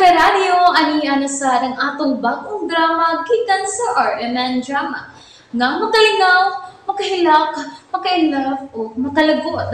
karadyo, ani na sad ang atong bagong drama gikan sa RMN Drama. Nga makalingaw, makahilak, makainlove o makalagot.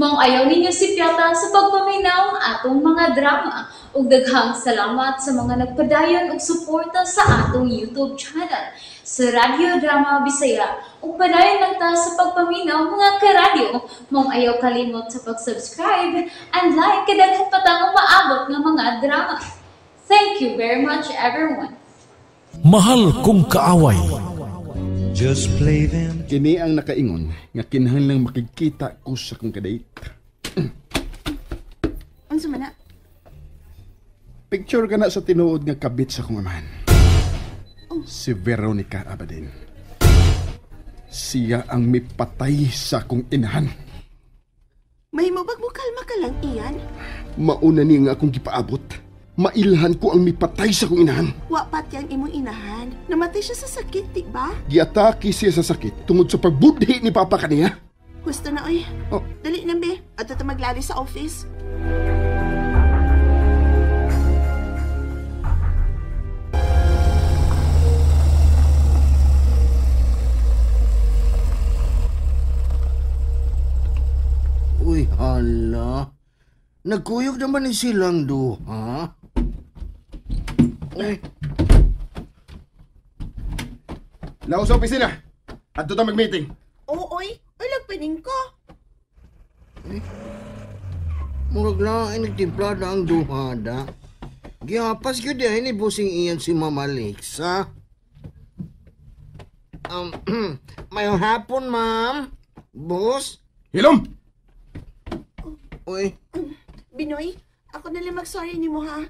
Maong ayaw ninyo sipyata sa pagpaminaw atong mga drama. Ug daghang salamat sa mga nagpadayon og suporta sa atong YouTube channel sa Radyo Drama Bisaya. Ug padayon lang ta sa pagpaminaw mga karadyo. Maong ayaw kalimot sa pag-subscribe and like kay daghan pa tang umaabot nga mga drama. Thank you very much, everyone. Mahal kong kaaway. Just play them. Kini ang nakaingon nga kinahanglang makikita ko sa kong kadate. Unsa man na? Picture ka na sa tinuod nga kabit sa kong amahan. Oh. Si Veronica Abadin. Siya ang mipatay sa akong inahan. Mahimo bag mo kalma ka lang, Ian? Mauna niya nga akong gipaabot. Mailhan ko ang mipatay sa akong inahan. Wa pati ang imong inahan. Namatay siya sa sakit, di ba? Giatake siya sa sakit tungod sa pagbudhi ni Papa kaniya. Gusto na, oy. Oh. Dali na, be. Ato ta maglali sa office. Uy, hala. Nagkuyog naman ni silang duha. Ay. Lao sa opisina. Adto ta mag-meeting. Oo, oy. Ay, lagpining ko. Eh, murag na ay nagtimplada ang duha da. Gihapas yun di ay ni busing iyan si Mama Alexa. Mayong hapon, ma'am. Boss? Hilom! Uy. Binoy, ako na lang mag-sorry ni mo, ha?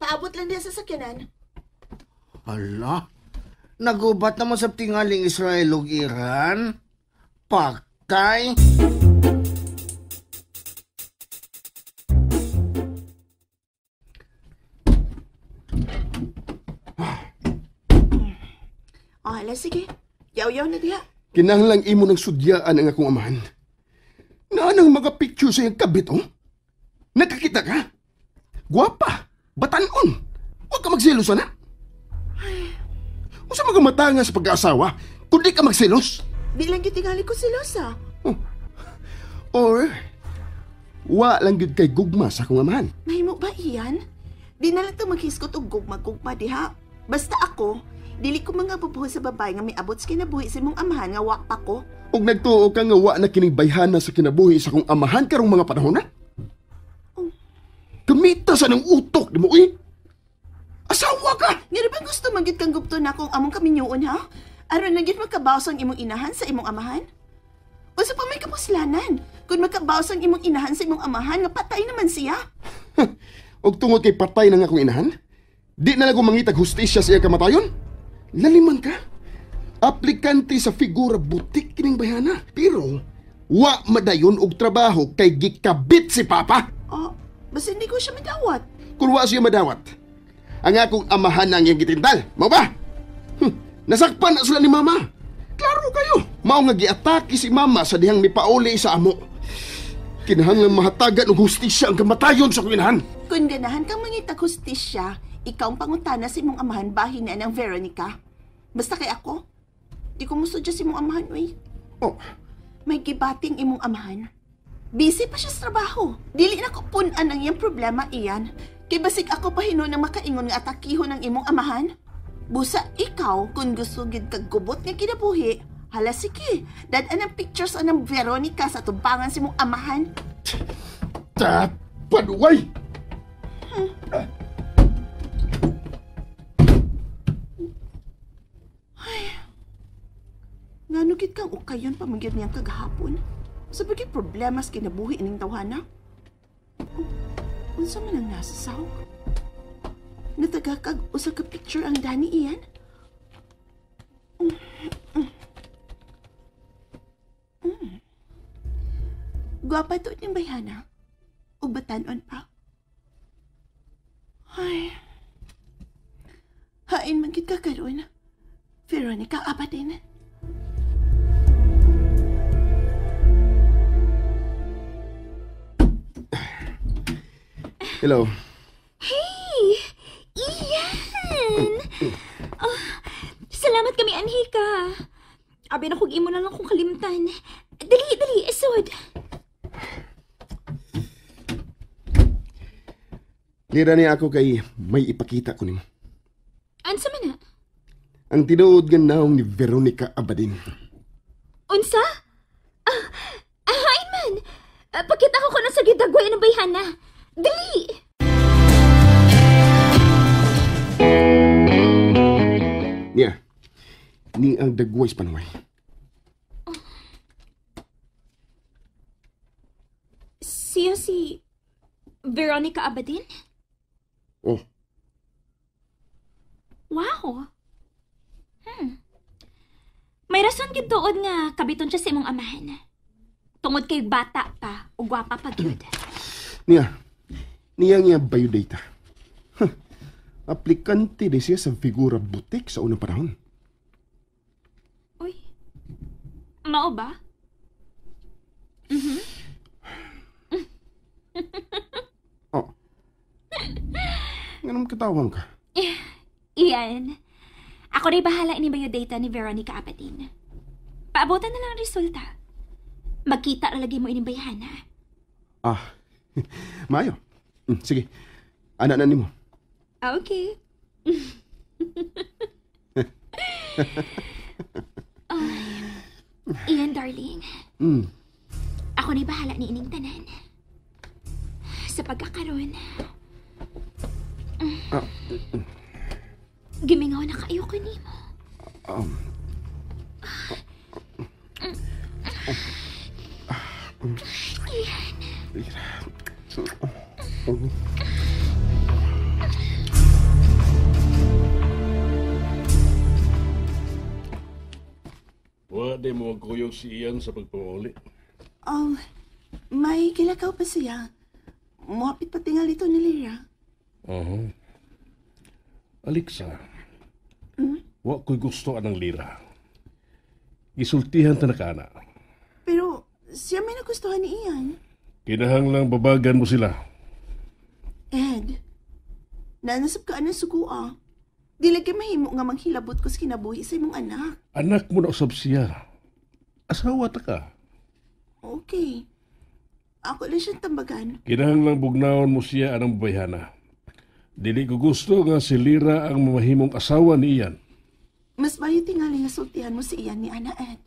Paabot lang niya sa sakyanan. Hala, nagubat naman sa tingaling Israel ug Iran? Paktay! Oh, hala, sige. Yaw-yaw na diha. Kinahanglang imo ng sudyaan ang akong amahan. Naanang mga picture sa iyang kabit, oh? Nakakita ka? Guwapa! Batanon! Huwag ka magselos, ana! Unsa mga matanga sa pag-aasawa kung di ka magselos? Di lang gyud tingali ko selosa. Oh. Or, wa lang gyud kay gugma sa akong amahan. Mahimo ba iyan? Di na lang ito maghiskot og gugma-gugma diha. Basta ako, dili ko mga bubuho sa babae nga miabot sa kinabuhi sa imong amahan nga wa pa ko. Og nagtuo ka nga wa na kining bayhana sa kinabuhi sa akong amahan karong mga panahon na? Oh. Gamita sa nang utok nimo, uy! Asawa ka! Nga bang gusto magyud kang gupto na kung among kaminyoon, ha? Aron na gyud makabawas ang imong inahan sa imong amahan? Unsa pa may kapuslanan? Kung makabawas ang imong inahan sa imong amahan, nga patay naman siya. Og tungod kay patay na nga akong inahan, di na lang ko mangitag hustisya sa iyang kamatayon? Laliman ka. Aplikante sa figura butik kining bayana. Pero, wa madayon og trabaho kay gikabit si Papa. Oh, basta hindi ko siya madawat. Kung wa siya madawat, ang akong amahan ang iyang gitintal. Mao ba? Nasakpan na sila ni Mama. Klaro kayo. Mao nga giatake si Mama sa dihang mipauli sa amo. Kinahanglan mahatagan og hustisya ang kamatayon sa akong inahan. Kung ganahan kang mangitag hustisya, ikaw ang pangutana sa imong amahan bahin na ng Veronica. Basta kay ako, di ko musudya sa imong amahan, uy. Oh. May gibating imong amahan. Busy pa siya sa trabaho. Dili na ko pun-an ang iyang problema, iyan. Kay basig ako pa hinon ng makaingon nga atakihon ang imong amahan. Busa ikaw, kung gusto gid kag gubot nga kinabuhi, hala sige, dad-an ang pictures anang Veronica sa tubangan sa imong amahan. Ta, paduway! Ay, ngano gid kang ukayon pamangyad niyang kagahapon? Sa bagay problema sa kinabuhi ining tawhana? Unsa man ang nasa sahog? Nataga kag usa ka picture ang Dani iyan? Gwapa to niyang bayhana. Ug batan-on pa. Ay. Hain man gid ka karon. Veronica Abadin. Hello. Hey! Abi na kog imo na lang kong kalimtan. Dali, dali, isod. Lira niya ako kay may ipakita ko nimo. Unsa man na? Ang tinuod nga naong ni Veronica Abadin. Unsa? Hain man. Pakita ko kuno sa gidagway ng bayhana. Dali. Niya. Ni ang dagway sa panuway. Siya si Veronica Abadin? Oh. Wow. May rason gid tuod nga kabiton siya sa imong amahan. Tungod kay bata pa ug gwapa pa gyud. Niya. Niya nga biodata. Huh. Aplikante di siya sa figura butik sa unang panahon. Uy. Mao ba? Mhm. Oh. Nganong katawang ka? Iyan. Ako rin bahala ni biodata ni Veronica Abadin. Paabutan na lang ang resulta. Magkita na lagi mo ining bayhana. Ah, maayo. Sige, ana na nimo. Okay. Oh, Ian, darling. Ako na'y bahala ni ining tanan. Sa pagkakaroon. Gimingaw na kayo ko nimo. Ian. Wa di mo magkuyog si Ian sa pagpamuli. Oh, may kilakaw pa siya. Muhapit pa tingal ito ni Lira. Uh-huh. Alexa, wa ko'y gusto anang Lira. Gisultihan ta na ka, ana. Pero siya may nagustuhan ni Ian. Kinahanglang babagan mo sila. Ed, nanasap ka anang sugo ah. Di lagi mahimo nga manghilabot ko sa kinabuhi sa imong anak. Anak mo na usab siya. Asawa ta ka. Okay. Ako lang siyang tambagan. Kinahanglang bugnaon mo siya anang babayhana. Dili ko gusto nga si Lira ang mamahimong asawa ni Ian. Mas mayo tingali nga sultihan mo si Ian ni Ana, Ed.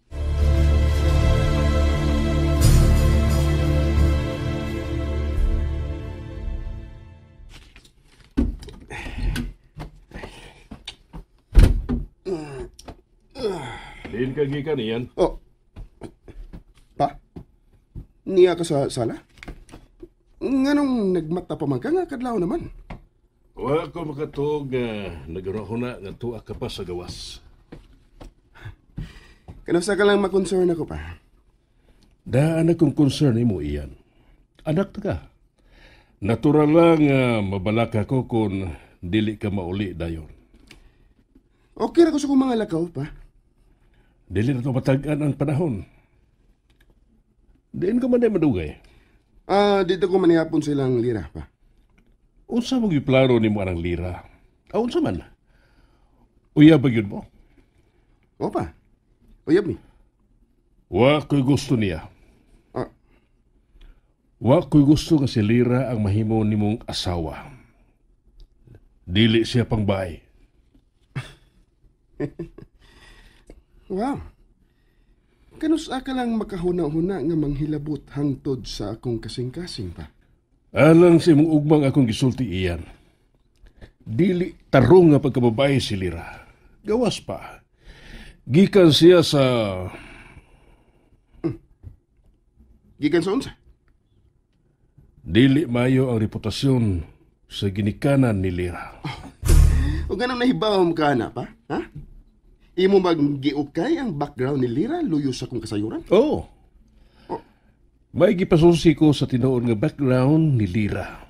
Diin ka gikan, Ian. Oh. Pa? Niya ka sa sala? Nganong nagmata pa man ka nga kadlaw naman? Wa ko makatuog nga nagarahuna nga tuwa ka pa sa gawas. Kanasa ka lang makonsern ako pa. Daan akong concern imo, Ian. Anak ta ka. Natural lang nga mabalaka ko kung dili ka mauli dayon. Okay ra ko sa kong mga lakaw pa. Dili na to matag-an ang panahon. Diin ka man di madugay. Dito ko manihapon silang Lira pa. Unsa mo giplano nimo anang Lira? Unsa man? Uyab ba gyud mo? Opa. Uyab ni. Wa ko'y gusto niya. Wa ko'y gusto nga si Lira ang mahimo nimong asawa. Dili siya pang baay. Wow. Kanus-a ka lang makahuna-huna nga manghilabot hangtod sa akong kasing-kasing pa. Alang sa imong ugmang akong gisulti iyan. Dili tarong nga pagkababae si Lira. Gawas pa. Gikan siya sa... Gikan sa unsa? Dili mayo ang reputasyon sa ginikanan ni Lira. O ganun nahibaw mo ka na pa? Ha? Imo maggiukay ang background ni Lira luyo sa kong kasayuran? Oo. Oh. May gipasusi ko sa tinuod nga background ni Lira.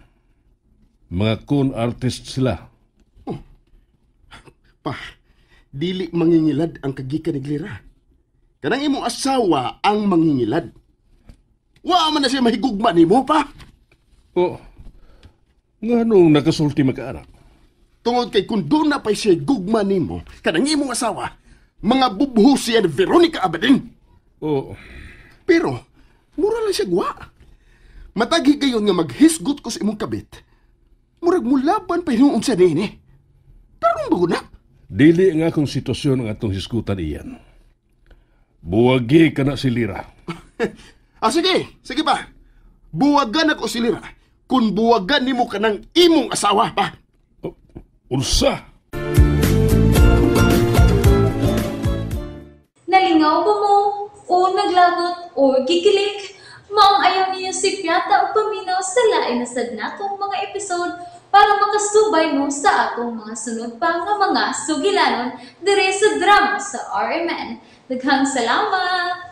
Mga con artist sila. Oh. Pa, dili mangingilad ang kagikan ni Lira. Kanang imong asawa ang mangingilad. Wa man na siya mahigugma nimo pa. Oh. Nganong nakasulti magkaanak? Tungod kay kung doon na pa'y siya gugma nimo, kanang imong asawa, Mga bubho siya ni Veronica Abadin. Oo. Pero, mura lang siya guwa. Matag higayon nga maghisgot ko sa imong kabit. Murag mulaban pa hinuon siya nini. Tarong ba na? Dili nga akong sitwasyon ang atong hisgutan iyan. Buwagi ka na si Lira. Ah, sige, sige pa. Buwagan ako si Lira kung buwagan nimo ka ng imong asawa pa. Oh, unsa? Nalingaw ba mo? O naglagot o gikilig? Maong ayaw niyo si Piata o paminaw sa lain na sad natong mga episode para makasubay mo sa atong mga sunod pa nga mga sugilanon dire sa drama sa RMN. Daghang salamat!